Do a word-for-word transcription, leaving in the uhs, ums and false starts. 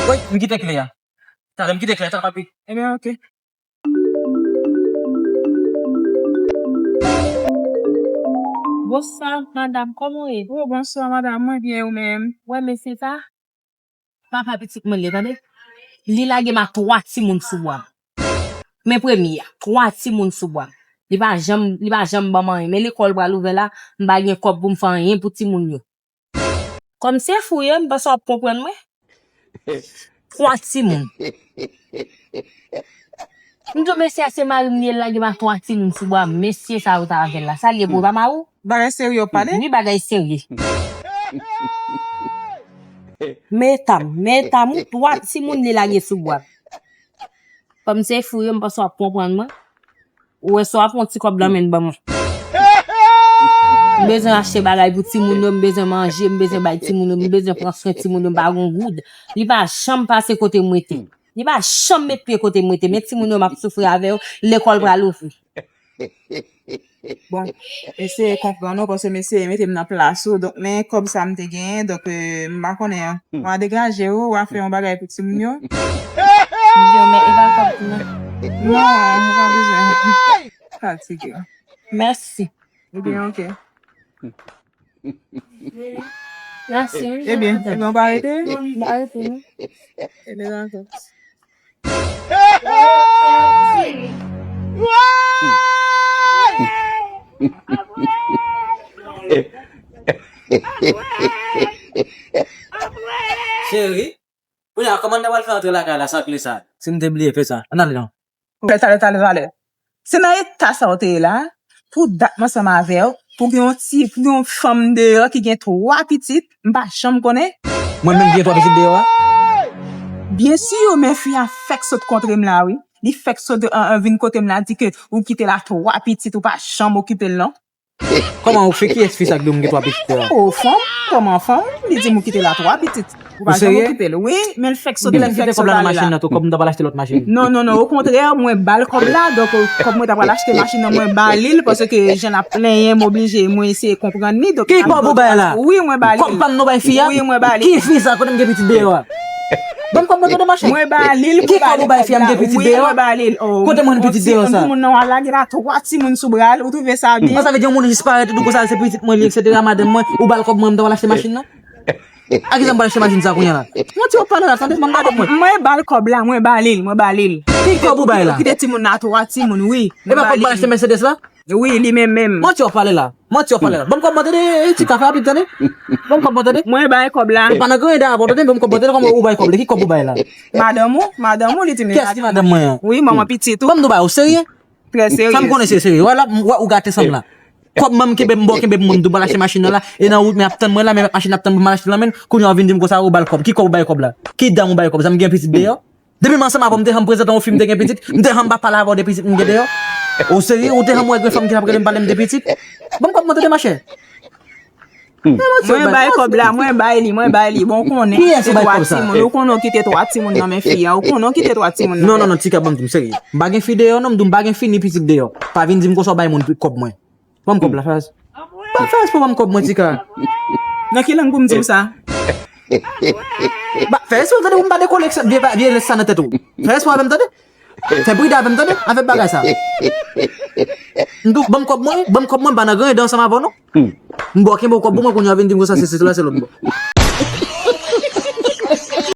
Woy, m kite kle a. Talè m kite kle a, talè m ap vin. Ebyen, oke. Bonswa, madam, kòman w ye? Oh, bonswa, madam, mwen byen, ou menm? Wè, mesye sa, papa pitit mwen li ye, tande. Li lage m a twa timoun sou bwa m. Men premye a, twa timoun sou bwa m. Li pa janm, li pa janm ban m anyen. Men lekòl pral ouvè la, m pa gen kòb pou m fè anyen pou timoun yo. Kòm se fou ye, m panse w ap konprann mwen. Twa timoun. M di w, mesye a se mari m li ye, l lage m a twa timoun sou bra m. Mesye sa yo ta avè l la. Sa l ye, bro, pa mari w? Bagay serye w ap pale? Wi, bagay serye. Men ta m, men ta m, twa timoun li lage sou bra m. Kòm se fou ye, m panse w ap konprann mwen. Ou wè sa w ap pran ti kòb nan men l ban mwen. M bezwen achte bagay pou timoun yo, m bezwen manje, m bezwen bay timoun yo, m bezwen pran swen timoun yo, m pa gon goud. Li pa janm pase kote m rete. Li pa janm met pye kote m rete. Men timoun yo, m ap soufri avè yo, lekòl pral ouvri. Bon, eseye konprann ou, paske mesye mete m nan plas ou, donk men kòb sa m te genyen, donk, euh, m pa konnen, mwa degaje ou, w a fè yon bagay pou timoun yo. Yo, men e pa kòb tou non. Non, m pa bezwen. Fatige. Mèsi. Ebyen, oke. Mèsi, wi. Ebyen, ebyen, w pa rete? M pa rete, non. Ebyen, dakò. Cheri, kounye a, kòman n ta pral fè antre lakay la san kle sa? Si n te bliye fè sa, ann ale non. Talè, talè, talè, talè. Se nan eta sa w te ye la, pou dat m ansanm avè w, pou gen yon ti, pou gen yon fanm deyò ki gen twa pitit, m pa janm konnen. Mwen menm ki gen twa pitit deyò a? Byen si, men fi a fèk sot kontre m la, wi. Li fèk sot, an, an, vin kote m la, di ke ou kite l a twa pitit, ou pa janm okipe l, non. Kòman ou fè, kiyès fi sa k di w m gen twa pitit deyò? O, fanm, kòman fanm? Li di m ou kite l a twa pitit. Ou pa janm okipe l. Wi, men l fèk sot, li fèk sot ale la. Kòb la nan machin nan tou, kòb m ta pral achte lòt machin. Non, non, non, okontrè, mwen ba l kòb la, donk, kòb mwen ta pral achte machin nan, mwen ba li l, paske jan l ap plenyen, m oblije, mwen eseye konprann li, donk. Ki kòb ou bay la? Wi, mwen ba li l. Kòb pa m non bay fi a? Wi, mwen ba li l. Ki fi sa, kote m gen pitit deyò a? Ban m kòb mwen tande, machè. Mwen ba li l pou ba li kòb la. Ki kòb ou bay fi a, m gen pitit deyò? Wi, mwen ba li l. Oh, kote mwen pitit deyò sa? Yon timoun nan w al lage l a twa timoun sou bra l, ou twouve sa byen? An, sa vle di yon moun jisparèt, ou di konsa se pitit mwen li, etsetera, madanm mwen, ou ba l kòb mwen, m ta pral achte machin nan? A kisa m pral achte machin sa kounye a la? Manti w ap pale la, tande, ban m gade mwen. Mwen ba l kòb la, mwen ba li l, mwen ba li l. Ki kòb ou bay la? Kite timoun nan, twa timoun, wi. E pa kòb ou pral achte Mercedes la? Wi, li menm menm. Manti w ap pale la. Manti w ap pale la. Ban m kòb mwen tande, e, ti ka fè rapid tande. Ban m kòb mwen tande. Mwen bay kòb la. E pa nan granyen dayè, bon, tande, ban m kòb mwen tande, kòman ou bay kòb la? Ki kòb ou bay la? Madanm ou, madanm ou, li di m. Kiyès ki madanm mwen an? Wi, manman pitit ou. Ban m di w bagay, ou serye? Trè serye. Sa m konnen se serye. Wè la, m, wè ou gate sa m la. Kòb mwen m kenbe, m ba w kenbe pou mwen, m di w pral achte machin nan la. E nan wout, men ap tann mwen la, men machin ap tann mwen, m al achte l nan men l. Kounye a w vin di m konsa, ou ba l kòb. Ki kòb ou bay kòb la? Ki dan ou bay kòb? Sa m gen pitit deyò? Depi m ansanm avè w, m te janm prezante yon fi m te gen pitit? M te janm pa pale avè w de pitit m gen deyò? Ou serye? Ou te janm wè gen fanm ki t ap rele m pale m de pitit? Ban m kòb mwen tande, machè. Mwen bay kòb la, mwen bay li, mwen bay li. Bon, ou konnen, se twa timoun. Ou konnen ou kite twa timoun nan men fi a. Ou konnen ou kite twa timoun nan men. Non, non, non, Tika, ban m di w, serye. M pa gen fi deyò, non, m di w, m pa gen fi ni pitit deyò. Pa vin di m konsa w bay moun kòb mwen. Ban m kòb la, fè, fè espò ban m kòb mwen, Tika. Nan ki lang pou m di w sa? Ba, fè espò tande pou m pa dekole ak sa, vye, vye lès sa nan tèt ou. Fè espò avè m tande. Fè brida avè m tande, avè bagay sa. M di w, ban m kòb mwen, ban m kòb mwen, m pa nan granyen dan ansanm avè w non. M ba w kenbe kòb pou mwen, kounye a w vin di m konsa, se, se la, se lòt bò.